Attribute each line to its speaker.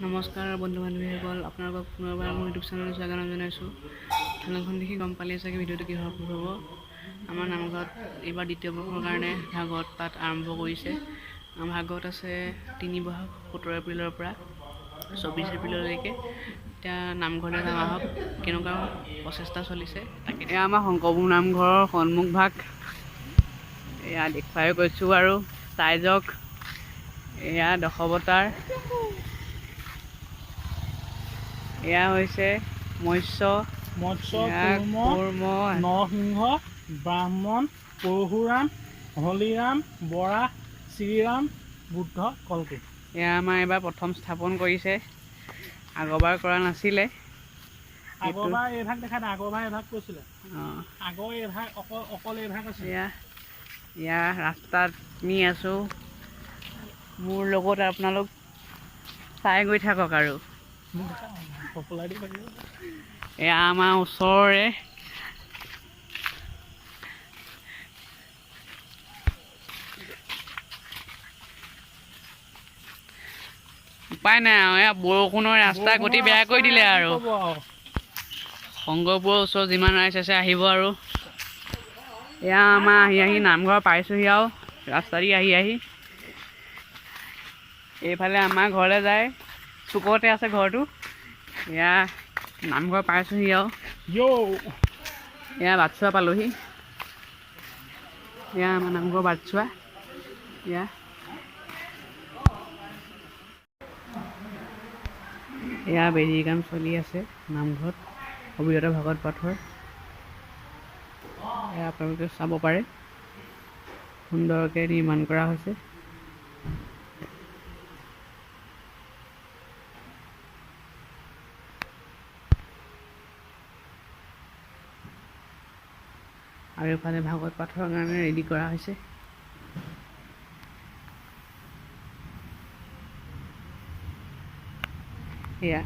Speaker 1: নমস্কাৰ বন্ধু বান্ধৱীসকল, আপোনালোকক পুনৰবাৰ মোৰ ইউটিউব চেনেললৈ স্বাগতম জনাইছোঁ। থানাখন দেখি গম পালেই চাগে ভিডিঅ'টো কিহৰ ওপৰত হ'ব। আমাৰ নামঘৰত এইবাৰ দ্বিতীয় বৰ্ষৰ কাৰণে ভাগৱত পাঠ আৰম্ভ কৰিছে। আমাৰ ভাগৱত আছে 3 বহাগ 17 এপ্ৰিলৰ পৰা 24 এপ্ৰিললৈকে। এতিয়া নামঘৰলৈ যাওঁ আহক, কেনেকুৱা প্ৰচেষ্টা চলিছে তাকে। এয়া আমাৰ শংকৰপুৰ নামঘৰৰ সন্মুখ ভাগ, এয়া দেখুৱাই গৈছোঁ আৰু চাই যাওক। এয়া দশৱতাৰ, এয়া হৈছে মৎস্য,
Speaker 2: মৎস্য,
Speaker 1: এয়া
Speaker 2: কুৰ্ম,
Speaker 1: কুৰ্ম,
Speaker 2: নৰসিংহ, ব্ৰাহ্মণ, পৰশুৰাম, হলিৰাম, বৰাহ, শ্ৰীৰাম, বুদ্ধ, কল্কি।
Speaker 1: এয়া আমাৰ এইবাৰ প্ৰথম স্থাপন কৰিছে, আগৰবাৰ কৰা নাছিলে।
Speaker 2: আগৰবাৰ এইভাগ দেখা নাই, আগৰবাৰ এইভাগ কৈছিলে।
Speaker 1: অঁ।
Speaker 2: আগৰ এইভাগ অকল এইভাগ আছে।
Speaker 1: এয়া ৰাস্তাত নি আছোঁ, মোৰ লগত আপোনালোক চাই গৈ থাকক আৰু।
Speaker 2: মোক দেখা পপলাই দিব লাগিব।
Speaker 1: এয়া আমাৰ ওচৰৰে উপায় নাই আৰু, এয়া বৰষুণৰ ৰাস্তা গতি বেয়া কৰি দিলে আৰু।
Speaker 2: কি ক'ব আৰু।
Speaker 1: শংকৰপুৰৰ ওচৰত যিমান ৰাইজ আছে আহিব আৰু। এয়া আমাৰ আহি আহি নামঘৰ পাইছোঁহি আৰু, ৰাস্তা দি আহি আহি এইফালে আমাৰ ঘৰলৈ যায়, চুকতে আছে ঘৰটো। এয়া নামঘৰ পাইছোঁহি আৰু।
Speaker 2: য়ৌ।
Speaker 1: এয়া বাটচোৱা পালোহি, এয়া আমাৰ নামঘৰ বাটচোৱা। এয়া এয়া বেজী কাম চলি আছে নামঘৰত, অবিৰত ভাগৱত পাঠৰ। এয়া আপোনালোকে চাব পাৰে, সুন্দৰকৈ নিৰ্মাণ কৰা হৈছে। আৰু এইফালে ভাগৱত পাঠৰ কাৰণে ৰেডি কৰা হৈছে। এয়া